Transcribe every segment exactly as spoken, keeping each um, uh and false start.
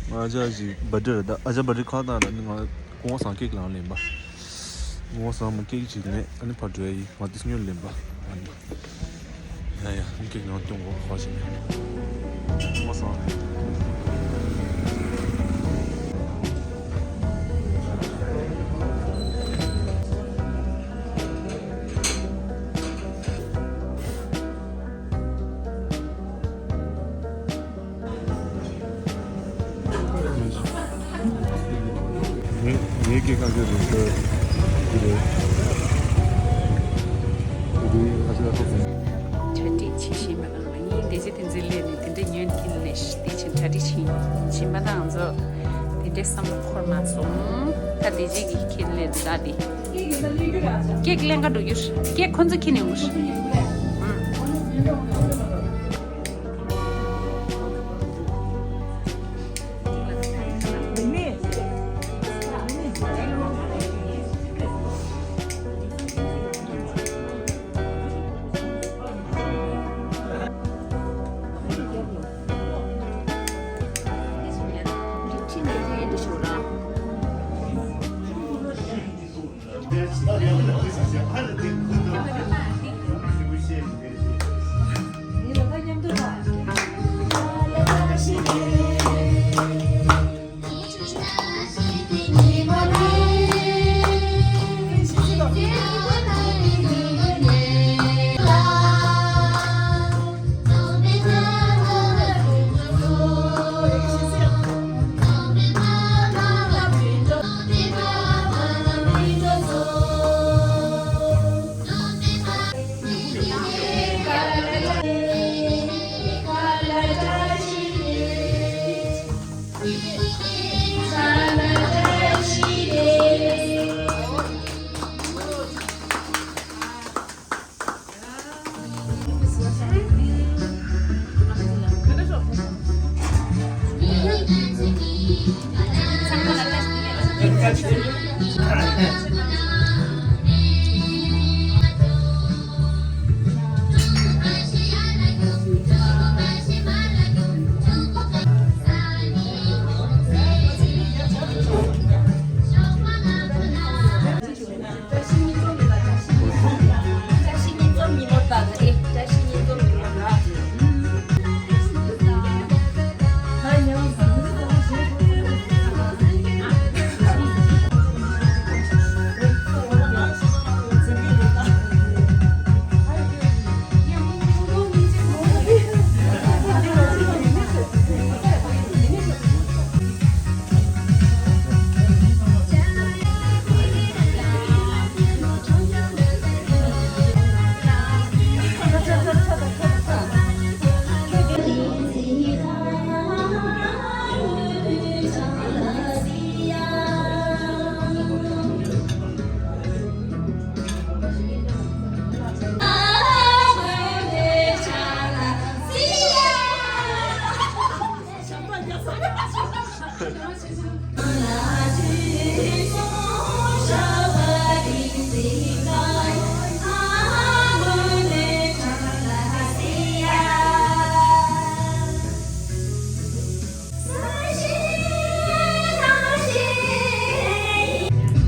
ང་ཨ་ཅག་ཅིག་བར་ཐི་ཌེ་རེད། ད་ཨ་ཅག་བར་ཐི་ཌེ་ཁ་བཏང་ར་ནི་ང་སྐུ་ངོ་སང་ཀེག་ལང་ལེན་པ། སྐུ་ངོ་སང་མ་ཀེག་ཅིག་ལེན། ཨ་ནི་ཕར་འགྲོ་ཡ་ཡིན། ང་ཏིས་ཉོ་ལེན་པ། ཨ་ནི། ཡ་ཡ། ཀེག་ནང་སྟོན་གོ་ཁ་ཞིག་ནས། ངོ་སང་། ངའི་ངའི་སྐད་གང་ག་རེད་ཤག་འདི་རེད། འདི་ཨ་ཅག་ལ་ཐོབ་སོང་། གྲ་སྒྲིག་བྱེད་ཤེས་མ་གཏོགས་ང་གཉིས་དེ་རྗེས་དེ་འཛིན་ལས་ནས་དེ་འདྲ་ཉོན་ཁྱེར་ནས་དེ་བྱིན་གྲ་སྒྲིག་བྱེད་བྱིན་མ་གཏོགས་ང་ཚོ་དེ་འདྲའི་བསམ་བློ་འཁོར་མ་སོང་། ད་དེ་རྗེས་ཀྱི་ཁྱེར་ལས་འདི་ད་དེ་ཀེག་ལེན་ག་འགྲོ་རྒྱུ་རེད། ཀེག་ཁོ་ཚོ་ཁྱེར་ནས་འོང་།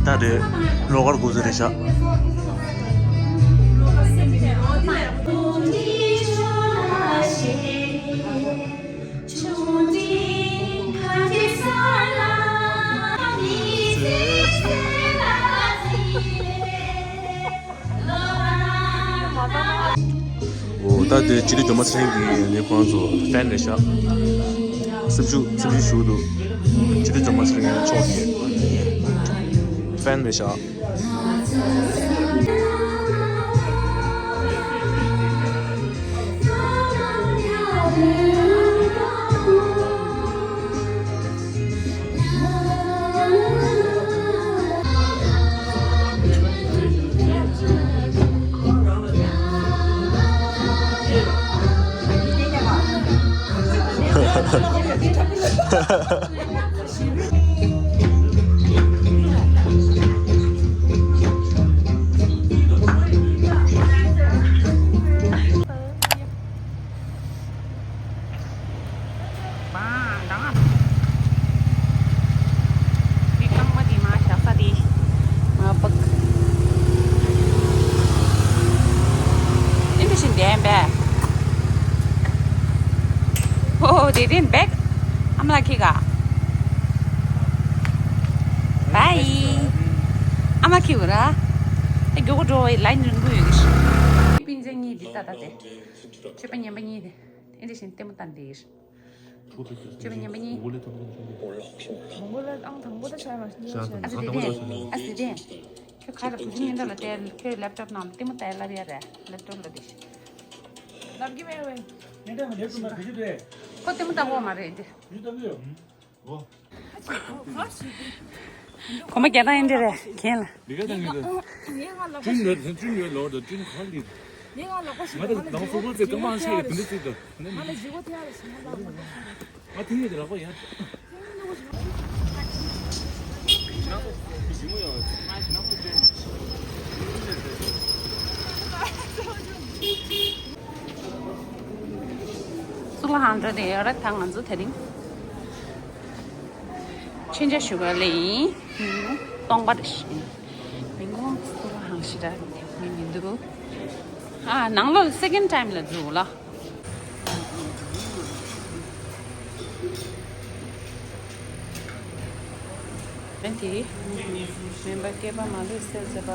ད་དེ་ལོག་གར་འགོ་ཟེར་རེད་ཤག་འོ། ད་དེ་སྤྱི་འཐུས་སྒྲོལ་མ་ཚེ་རིང་གི་ནི་ཁོང་ཚོ་ཕེན་རེད་ཤག་སེམས་ཤུགས་སེམས་ཤུགས་ཞུ་འདུག་སྤྱི་འཐུས་སྒྲོལ་མ་ཚེ་རིང་མཆོག་གི་ཕེན་རེད་ཤག་དེ་རིང་བེག་ཨ་མ་ལགས་ཁྱེད་ག་བའི་ཨ་མ་ཁྱེད་ག་ར་ཨེ་མགྱོགས་པོ་འགྲོ་བའི་ལ་ཡིན་རིང་པོ་ཡོད་གི་ཤི། པིན་ཅན་གཉིས་འདི་ལྟ་ལྟ་དེ་མཆོད་པ་ངན་པ་གཉིས་དེ་ཨེ་འདྲ་བཞིན་ལྟད་མོ་ལྟ་འདི་ཡིན། ཅེས་པ་ཉན་པ་གཉིས། མོང་གོ་ལ་ཨང་དང་པོ་ད་ཆ་ཡང་ཉན་ཤག་ཨ་ཙི་དེ་དེ་ཨ་ཙི་དེ། ཁྱོད་ག་རེ་བུ་ཆུང་ཉིན་དྲ་ལ་བལྟས། ཁྱོད་ལེབ་ཊོབ་ནང་ལ་ལྟད་མོ་ལྟ་ལབ་ཡ་རེད། ལེབ་ཊོབ་ལ་དེ། ལབ་ཀྱི་མེད་བས། ཉིན་དྲ་ལ་ལེབ་ཊོབ་ནང་བུ་ཆུང་དེ། ཁོ་ལྟད་མོ་ལྟ་གོ་མ་རེད་དེ། ཉིན་ལྟ་གི་ཡོད། གོ་མ་རྒྱ་ཐང་ཡིན་དེ་རེད་ཁྱེད་ལ། མི་ག་དང་ངེད་ཀྱི། ཀྲུང་ཡོད་ཀྲུང་ཡོད་ལོར་དང་ཀྲུང་ག་ལི། ང་དང་ནང་སོ་སོ་ཚེ་ཀ་མང་ཆེ་ཡོད་དེ་འདྲ་ཚིག་དང་། ང་ལ་བཞི་པོ་ཐེ་ཡ་ལ་ཞིག་མ་ལ། ང་ཐེ་ཡོད་དེ་རག་པ་ཡ། གཙུག་ལག་ཁང་འགྲོ་དེ་ཡོད་ར། ད་ང་ཚོ་དེ་རིང་མཆོད་མཇལ་ཞུ་ག་ལེ་ཡིན། ཉིན་གུང་སྟོང་པ་རེ་ཞིག་ཉིན་གུང་སྟོང་པ་ཧང་ཞི་ར་མི་མི་འདུག་ཨ་ནང་ལོགས་སེ་ཀེན་ཊའིམ་ལ་འཛུལ་ལ། མེད་དེ། མུན་པ་བསྐལ་པ་མ་ལུས་སེལ་མཛད་པ།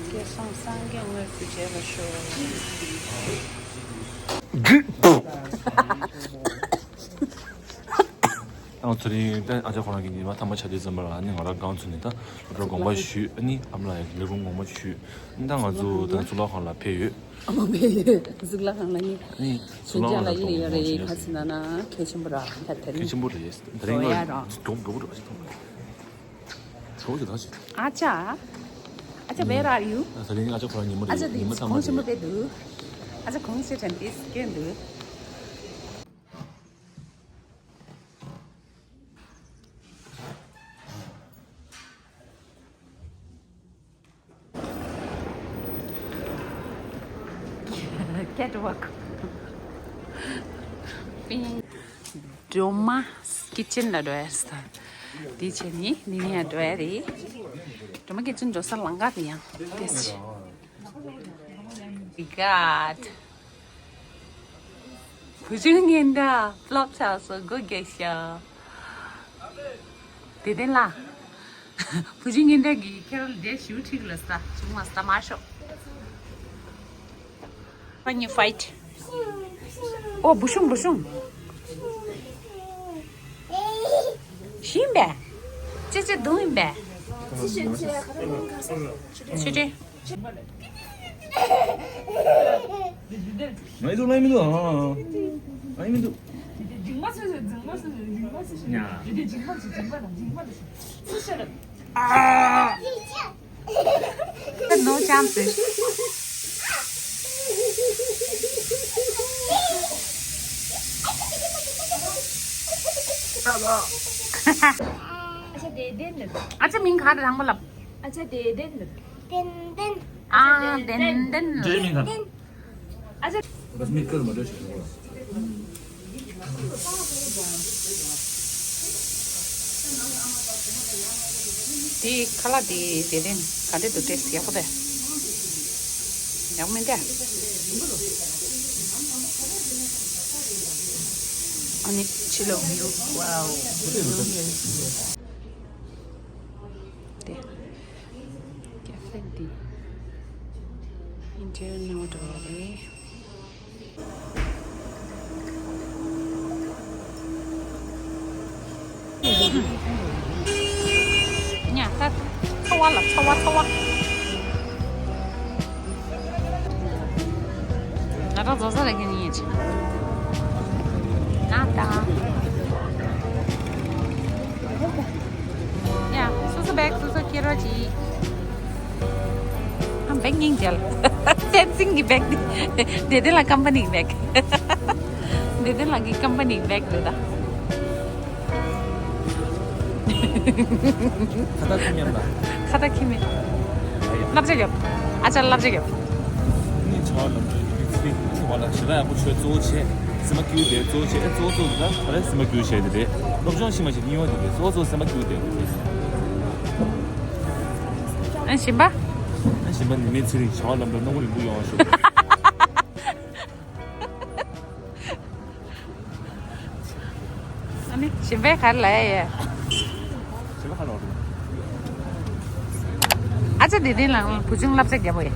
བསྐལ་བཟང་སངས་རྒྱས་དངོས་སུ་མཇལ་བར་ཤོག་ཨང་ཚོ་རིང་ཨ་ཅག་ཁོ་རང་གི་ཉི་མ་ཐ་མ་ཆ་དུས་ཙམ་པ་ལ་ཨ་ནི་ང་རང་སྒང་ཚུད་ནས་ད་སློབ་གྲྭ་དགོངས་པ་ཞུས། ཨ་ནི་ཨ་མ་ལགས་ཡང་ལས་ཁུངས་དགོངས་པ་ཞུས། ཨ་ནི་ད་ང་ཚོ་ད་གཙུག་ལག་ཁང་ལ་ཕེབས་ཡོད། ཨ་མ་ཕེབས་ཡོད། གཙུག་ལག་ཁང་ལ་ནི་ཨ་ནི་གཙུག་ལག་ཁང་ལ་ཡིན་ཡོད་རེད། ག་ཚོད་ན་ན་གལ་ཆེན་པོ་ར་ད་དེ་རིང་གལ་ཆེན་པོ་རེད། དེ་རིང་ང་གྲོགས་དགའ་པོ་རེད་པ་ཞིག་མཐོང་། གྲོགས་ཀྱི་ད་ཞིག་ཨ་ཅག་ཨ་ཅག where are you? ད་དེ་རིང་ཨ་ཅག་ཁོ་རང་ཉིན་མོ་ཨ་ཅག་རེད། ཉིན་མོ་དེ་ཚང་མ་གོང་ཆེན་པོ་རེད། དཔེ་འདུག་ཨ་ཅག་གོང་ཆེ་དྲན་པས་སྐྱོན་འདུག Catwalk. སྒྲོལ་མ་ཀི་ཅན་ལ་འགྲོ་ཡ་ས། དེ་བྱས་ནི་འདི་ནས་ཡང་འགྲོ་ཡ་རེད། སྒྲོལ་མ་ཀི་ཅན་འགྲོ་ས་ལམ་ཁ་དེ་ཡང་དེ་བྱས། God. བུ་ཆུང་ངན་ད་ཕློབ་ཆགས་སོ་སྒོ་རྒྱག་ཤག་དེ་བདེན་ལ། བུ་ཆུང་ངན་ད་གི་ཁྱེད་རང་ལ་འདྲེ་ཞིའུ་ཁྲིག་ལ་ས་བྱུང་མ་ས་མ་ཤོག་ཕ་ཉི་ཕའིཊ། ཨོ་བུ་ཆུང་བུ་ཆུང་། ཤི་ཡིན་པས། ཅེ་ཅེ་རྡུང་ཡིན་པས། ཆེ་ཆེ། ང་ཡི་ཚོ་ལ་མི་འདུག་ཨ། ང་ཡི་མི་འདུག་ཉ། No chance. ཨ་ཅག་མིང་ག་རེ་རང་པ་ལབ། ཨ་ཅག་དེ་དེན། ཏན་ཏན། ཨ་ཏན་ཏན། འདྲེ་མིང་ག་རེ། ཏན། ཨ་ཅག་བས་མི་ཀར་མ་འདྲ་ཞིག་ཡོང་ལ། དེ་ཁ་ལག་དེ་དེ་རིང་ག་འདྲ་འདུག་ཊེ་སི་ཊི་ཡག་པོ་རེད། ཡག་པོ་མིན་ཏེ། ཨ་ནི་ཕྱི་ལོགས་ཝིའུ། ཝའོ། དེ། ཀེ་ཧྥེ་འདི་ཨིན་ཊི་རི་ཡར་ནང་འགྲོ་བ་རེད། ཉ་ད་ཚ་བ་ལ་ཚ་བ་ཚ་བ། ང་རང་བཟོ་ས་ལ་ཁྱེད་ཉིད་ཡིན་ཅི། ང་ད། ཡ། སོ་སོ་བེག་སོ་སོ་ཁྱེར་རོགས་གྱིས། ཨ་བེག་སྙིང་རྗེ་ལ། བསྟན་འཛིན་གྱི་བེག་འདི། བདེ་ལྡན་ལགས་ཀམ་པ་ནི་གི་བེག་བདེ་ལྡན་ལགས་ཀྱི་ཀམ་པ་ནི་གི་བེག་རེད་ད། ཁ་བཏགས་ཁྱི་མེད་ལ། ཁ་བཏགས་ཁྱི་མེད། བསླབ་བྱ་རྒྱབ། ཨ་ཅག་བསླབ་བྱ་རྒྱབ། ནི་ཆ་ལམ་ཚོའི་ཚིག་ཚིག་བ་ལ་ཞེ་དྲག་ཡག་པོ་ཆོས་གཙོ་བོ་བྱས། སེམས་པ་སྐྱིད་པོ་བསྡད། གཙོ་བོ་བྱས། ཨེ་གཙོ་བོ་གཙོ་བོ་ད་ག་རེ་སེམས་པ་སྐྱིད་པོ་བྱས་དེ་རེད། སློབ་སྦྱོང་ཤེས་མ་ཤེས་སྙིང་བ་དེ་རེད། གཙོ་བོ་གཙོ་བོ་སེམས་པ་སྐྱིད་པོ་བསྡད་དེ་རེད། ཨ་ཞིམ་པ། ཨ་ཞིམ་པ་ནི་མི་ཚེ་རིང་བྱ་བ་ལམ་འགྲོ་སྣང་བ་རིང་པོ་ཡོང་བ་ཤོག་པའི་གར་ལ་ཡ། ཨ་ཅག་འདི་དེ་ལ་བུ་ཆུང་བསླབ་བྱ་རྒྱབ་པོ་ཡ།